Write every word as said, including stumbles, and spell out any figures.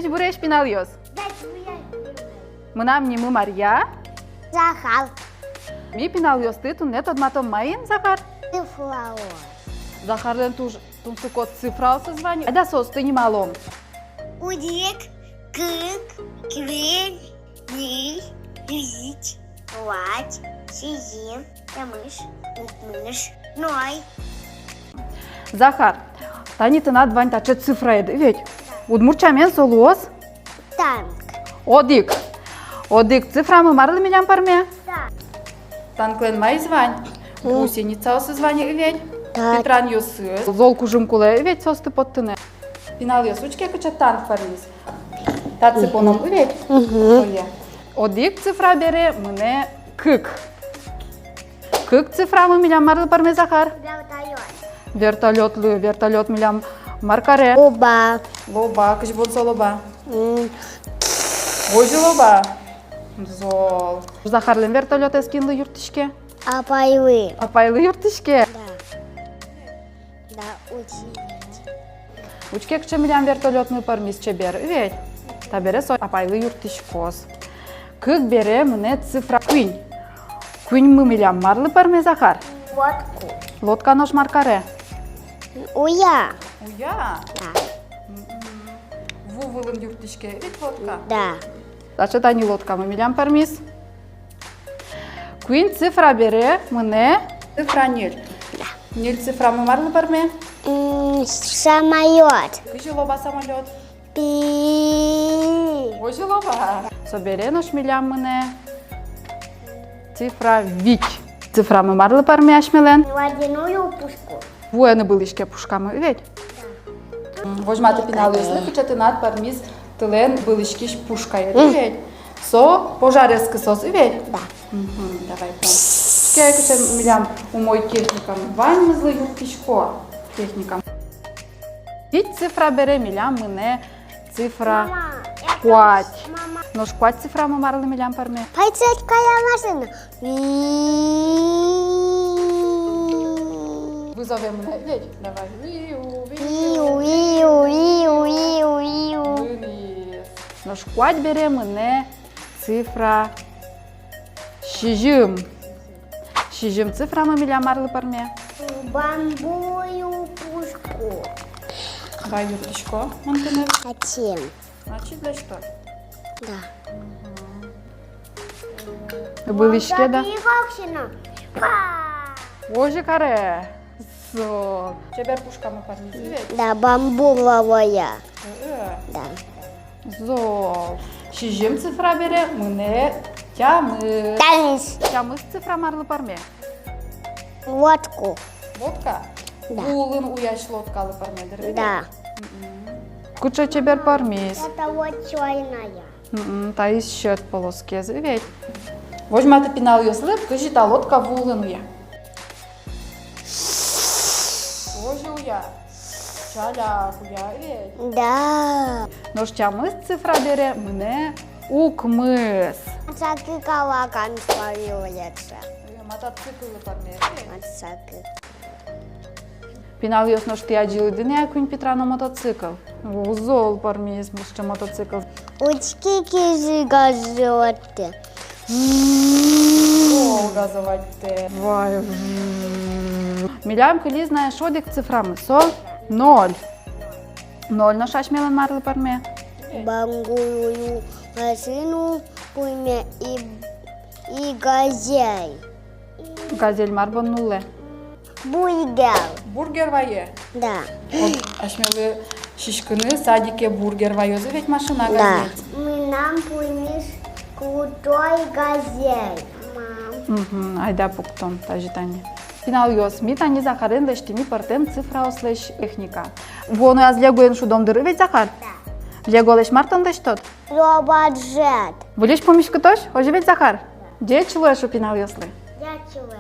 Ӟечбуресь, пиналъёс! Ӟечбуресь! Мынам нимы Марья. Захар. Ми пиналъёсты туннэ тодматом маин, Захар? Цифраос. Захарлэн туж тунсыко цифраосыз вань. Айда соосты нималом. Одӥг, кык, куинь, ньыль, вить, куать, сизьым, тямыс, укмыс, ноль. Захар, тани тынад вань таӵе цифраед, ведь? Удмурт сямен со луоз? Танк. Одӥг. Одӥг цифрамы марлы милям пӧрме? Танк. Танклэн маиз вань? М. Гусеницаосыз вань, ведь? Так. Питранъёсыз. Зол кужым кулэ, ведь, соосты поттыны. Пиналъёс, учке, кыӵе танк пӧрмиз. Татчы поном, ведь? Мгм. Сое. Одӥг цифра бере мынэ кык. Кык цифрамы милям марлы пӧрме, Захар? Вертолёт. Вертолётлы, вертолёт милям мар каре? Лоба. Лоба, кызьы бон со лоба? М. Озьы лоба? Зол. Захарлэн вертолётэз кинлы юрттӥське? Апайлы. Апайлы юрттӥське? Да. Да, учить. Учке, кыӵе милям вертолётмы пӧрмиз, чебер, ведь? Табере со апайлы юрттӥськоз. Кык бере мынэ цифра куинь. Куиньмы милям марлы пӧрме, Захар? Лодка. Лодка нош мар каре? Уя. Уя? Да. Мгм. Ву вылын юрттӥське, ведь, лодка? Да. Таӵе тани лодкамы милям пӧрмиз. Куинь цифра бере мынэ цифра ньыль. Да. Ньыль цифрамы марлы пӧрме? М, самолёт. Кызьы лоба самолёт? Пи. Озьы лоба. Собере нош милям мынэ цифра вить. Цифрамы марлы пӧрме асьмелэн? Водяную пушку. Вуэ но вылӥське пушкамы, ведь? М, возьматы пиналъёслы, кыӵе тынад пӧрмиз тылэн вылӥськись пушкаед, ведь? Со пожарез кысоз, ведь? Да. Мгм, давай пон. Ке, кыӵе милям умой техникамы. Ваньмызлы юрттӥсько техникамы. Вить цифра бере милям мынэ цифра куать. Мама, я там, мама. Нош куать цифрамы марлы милям пӧрме? Полицейская машина. Вызове мынэ, ведь? Давай. Виу, виу, виу, виу, виу, виу. Вылӥз. Нош куать бере мынэ цифра сизьым. Сизьым цифрамы милям марлы пӧрме? Бамбую пушку. Вай, юрттӥсько мон тыныд. Ачим. Ачид лэсьтод? Да. Мгм. Вылӥське, да? Озьы каре. Зол. Чебер пушкамы пӧрмиз, ведь? Да, бамбуковая. Э-э. Да. Зол. Сизьым цифра бере мынэ тямыс. Тямыс. Тямыс цифра марлы пӧрме? Лодку. Лодка? Да. Ву улын уясь лодкалы пӧрме, дыр, ведь? Да. Мгм. Кыӵе чебер пӧрмиз. Это вот чёрная. Мгм, таиз сьӧд полоскаез, ведь? Возьматы пиналъёслы, кызьы та лодка ву улын уя. Озьы уя. Чаляк уя, ведь? Да. Нош тямыс цифра бере мынэ укмыс. Мотоцикл вакан спалил летше. Э, мотоцикллы пӧрме, ведь? Мотоцикл. Пиналъёс, нош тӥ адӟылӥды-а куинь питрано мотоцикл? О, зол пӧрмиз мыӵе мотоцикл. Учкы, кызьы газы ватэ. О, газы ватэ. Вай. Милям кылиз на эшшо одӥг цифрамы, со ноль. Ноль нош асьмелэн марлы пӧрме? Бамбую машину пӧрме и, и газель. Газель мар бон нуллэ? Бургер. Бургер вае? Да. Вот асьмелы сиськыны садике бургер ваёзы ведь машина, да, газель. Мынам пӧрмиз крутой газель, мам. Мгм, айда пуктом тазьы тани. Пиналъёс, ми тани Захарен лэсьтӥмы пӧртэм цифраослэсь техника. Вуоно аяз легоен шудом, дыр, ведь, Захар? Да. Леголэсь мар тон лэсьтод? Робот-джет. Выльысь пумиськытозь, озьы ведь, Захар? Ӟеч луэ, шу пиналъёслы. Ӟеч луэ.